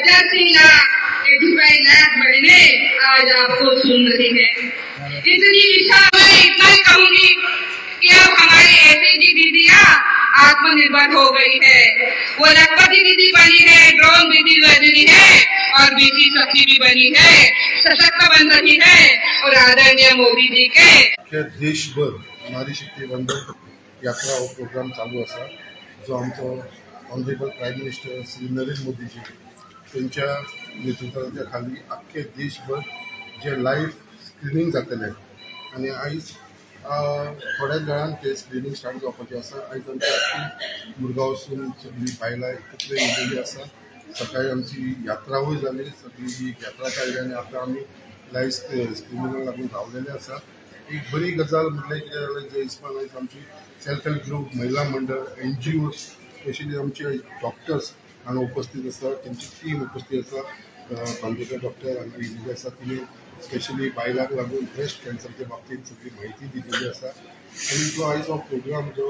85 लाख बहनें आज आपको सुन रही है। इतनी विशाल मैं इतना ही कहूंगी कि अब हमारी एसएचजी दीदियां आत्मनिर्भर हो गई है, वो लखपति दीदी बनी है, ड्रोन दीदी बनी है और बीसी सखी भी बनी है, सशक्त बन रही है। और आदरणीय मोदी जी के देशभर नारी शक्ती वंदन यात्रा हो प्रोग्राम चालू आसा, जो आमचो honourable prime minister Shri Narendra Modiji तेंच्या नेतृत्वाच्या खाली आख्खे देशभर जे लायव्ह स्क्रिनींग जातलें आनी आयज थोड्या वेळान ते स्क्रिनींग स्टार्ट जावपाचें आसा। आयज आमची आख्खी मुरगांवसून सगळीं बायलां एकत्र येयलेली आसा। सकाळी आमची यात्रावूय जाली, सगळी यात्रा काडली आनी आतां आमी लायव्ह स्क्रिनिंगाक लागून रावलेले आसा। एक बरी गजाल म्हटल्यार कितें जालें, जे हिसपान आयज आमची सेल्फ हेल्प ग्रूप, महिला मंडळ, एनजीओ, स्पेशली आमचे डॉक्टर्स हांगा उपस्थित आसा, तेंची टीम उपस्थित आसा। बांदेकर डॉक्टर हांगा येयलेली आसा, तिणें स्पेशली बायलांक लागून ब्रेस्ट कॅन्सरच्या बाबतींत सगळी म्हायती दिलेली आसा। आनी जो आयज हो प्रोग्राम जो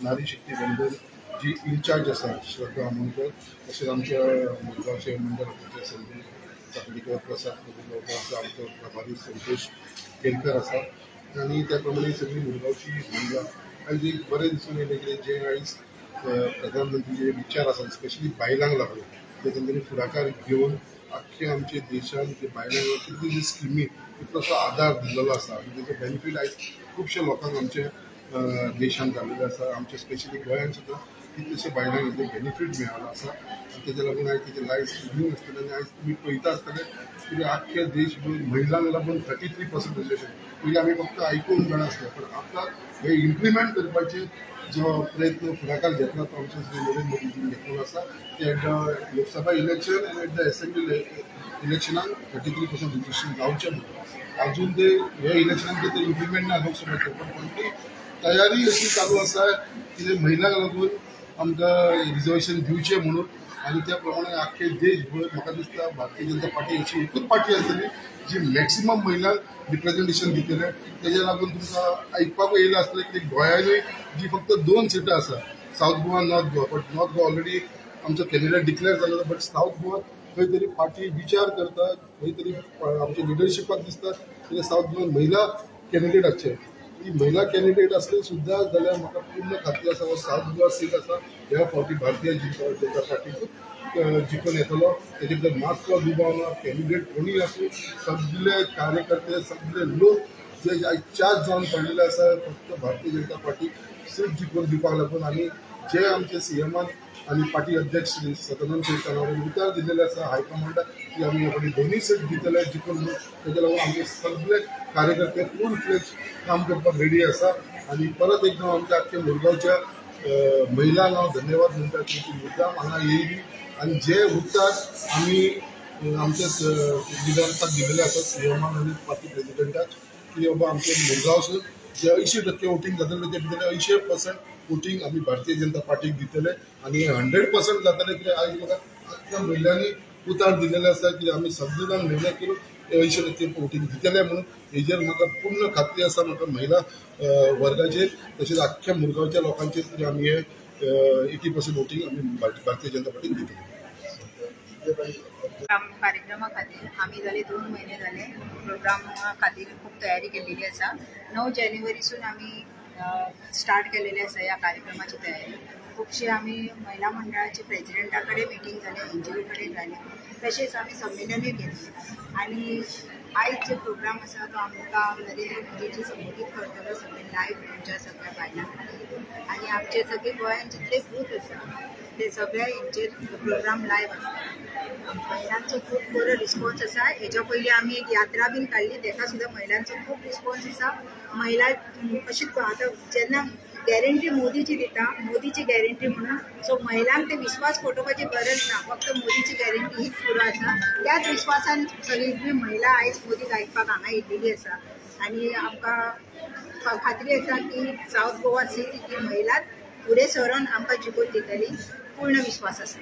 नारी शक्ती वंदन जी इन्चार्ज आसा श्रद्धा आमोणकर, तशेंच आमच्या मुरगांवचे मंडळ अध्यक्ष संजय चाकणीकर, प्रसाद प्रभुगांवकर आसा, आमचो प्रभारी संतोष केरकर आसा आनी त्या प्रमाणे सगळी मुरगांवची महिला आयज एक बरें दिसून येयलें की जे आयज प्रधानमंत्री जे विचार आसा स्पेशली बायलांक लागून ते तेंच्यांनी फुडाकार घेवन आख्खे आमच्या देशान जे बायलांक कितली स्किमी तितलोसो आदार दिल्लो आसा आनी तेजो बेनिफीट आयज खुबश्या लोकांक आमच्या देशान जाल्लेलो आसा। आमच्या स्पेशली गोंयान सुद्दां कितलेशे बायलांक हेजो बेनिफीट मेळ्ळो आसा आनी तेज्या लागून आयज तेजें लायव्ह स्क्रिनींग आसतलें आनी आयज तुमी पळयता आसतले की आख्खे देशभर महिलांक लागून 33% रिजर्वेशन पयलीं आमी फक्त आयकूंक जाणा आसलें, पण आतां हे इम्प्लिमेंट करपाचे जो प्रयत्न फुडाकार घेतला तो आमच्या श्री नरेंद्र मोदीजीन घेतलेलो आसा। ते at the Lok Sabha election आनी एट the assembly इलेक्शनाक 33% रिजर्वेशन जावचें म्हणून अजून ते हे इलेक्शनाक ते इम्प्लिमेंट ना लोकसभेचें, पण कोणती तयारी अशी चालू आसा की महिलांक लागून आमकां रिजर्वेशन दिवचें म्हणून आनी त्या प्रमाणे आख्खे देशभर म्हाका दिसता भारतीय जनता पार्टी अशी एकूच पार्टी आसतली जी मॅक्सिमम महिलांक रिप्रेझेंटेशन दितले। तेज्या लागून तुमकां आयकपाकूय येयलें आसतलें की गोंयानूय जी फक्त 2 सिटां आसा, south Goa, north Goa, but north Goa already आमचो कॅन्डिडेट डिक्लेअर जालो, बट सावथ गोवा खंय तरी पार्टी विचार करता, खंय तरी आमच्या लिडरशिपाक दिसता कित्याक सावथ गोवान महिला कॅन्डिडेट आसचे, ती महिला कॅन्डिडेट आसली सुद्दां जाल्यार म्हाका पूर्ण खात्री आसा हो सावथ गोवा सीट आसा ह्या फावटी भारतीय जनता पार्टीकूच जिखून येतलो। तेजे भितर मातसो दुबाव ना, कॅन्डिडेट कोणूय आसूं, सगळे कार्यकर्ते सगळे लोक जे आयज चार्ज जावन पडलेले आसा फक्त भारतीय जनता पार्टीक सीट जिखून दिवपाक लागून आनी जे आमचे सीएमान आनी पार्टी अध्यक्ष श्री सदानंद शेटकार उतर दिलेले आसा हायकमांडाक की आमी ह्या फावटी 2 सीट दितले जिखून म्हणून, तेज्या लागून आमचे सगळे कार्यकर्ते फूल फ्लेज काम करपाक रेडी आसा। आनी परत एकदां आमच्या आख्ख्या मुरगांवच्या महिलांक हांव धन्यवाद म्हणटा की ती मुद्दाम हांगा येयली आनी जे उतर आमी आमच्या लिडर्साक दिलेले आसा सीएमान आनी पार्टी प्रेजिडेंटाक की बाबा आमचे मुरगांवसून जे 80% वोटींग जातलें ते भितर 80% वोटींग आमी भारतीय जनता पार्टीक दितले आनी 100% जातलें कित्याक आयज म्हाका आख्ख्या महिलांनी उतार दिलेले आसा की आमी सगळे जाण मेहनत करून 80% वोटींग दितले म्हणून हेजेर म्हाका पूर्ण खात्री आसा। म्हाका महिला वर्गाचेर तशेंच आख्ख्या मुरगांवच्या लोकांचेर तरी आमी हे 80% वोटींग आमी भारतीय जनता पार्टीक दितले। कार्यक्रमा खातीर आमी जाले 2 म्हयने जाले प्रोग्रामा खातीर खूब तयारी केल्लेली आसा। 9 जानेवारीसून आमी स्टार्ट केलेले आसा ह्या कार्यक्रमाची तयारी। खुबशे आमी महिला मंडळाचे प्रेजिडेंटा कडेन मिटींग जाले, एनजीओ कडेन जाले, तशेंच आमी संमेलनूय घेतलें आनी आयज जे प्रोग्राम आसा तो आमकां नरेंद्र मोदीजी संबोधीत करतलो सगळे लायव्ह आमच्या सगळ्या बायलां खातीर आनी आमचे सगळे गोंयांत जितले बूथ आसा ते सगळे हेंचेर प्रोग्राम लायव्ह आसता। महिलांचो खूब बरो रिस्पॉन्स आसा। हेच्या पयलीं आमी एक यात्रा बीन काडली, तेका सुद्दां महिलांचो खूब रिस्पॉन्स आसा। महिला अशीच आतां जेन्ना गॅरंटी मोदीची दिता, मोदीची गॅरंटी म्हणून सो महिलांक ते विश्वास पटोवपाची गरज ना, फक्त मोदीची गॅरंटी हीच पुरो आसा। त्याच विश्वासान सगळी महिला आयज मोदीक आयकपाक हांगा येयलेली आसा आनी आमकां खात्री आसा की सावथ गोवा सीट ही महिला फुडें सरून आमकां जिखून दितली, पूर्ण विश्वास आसा।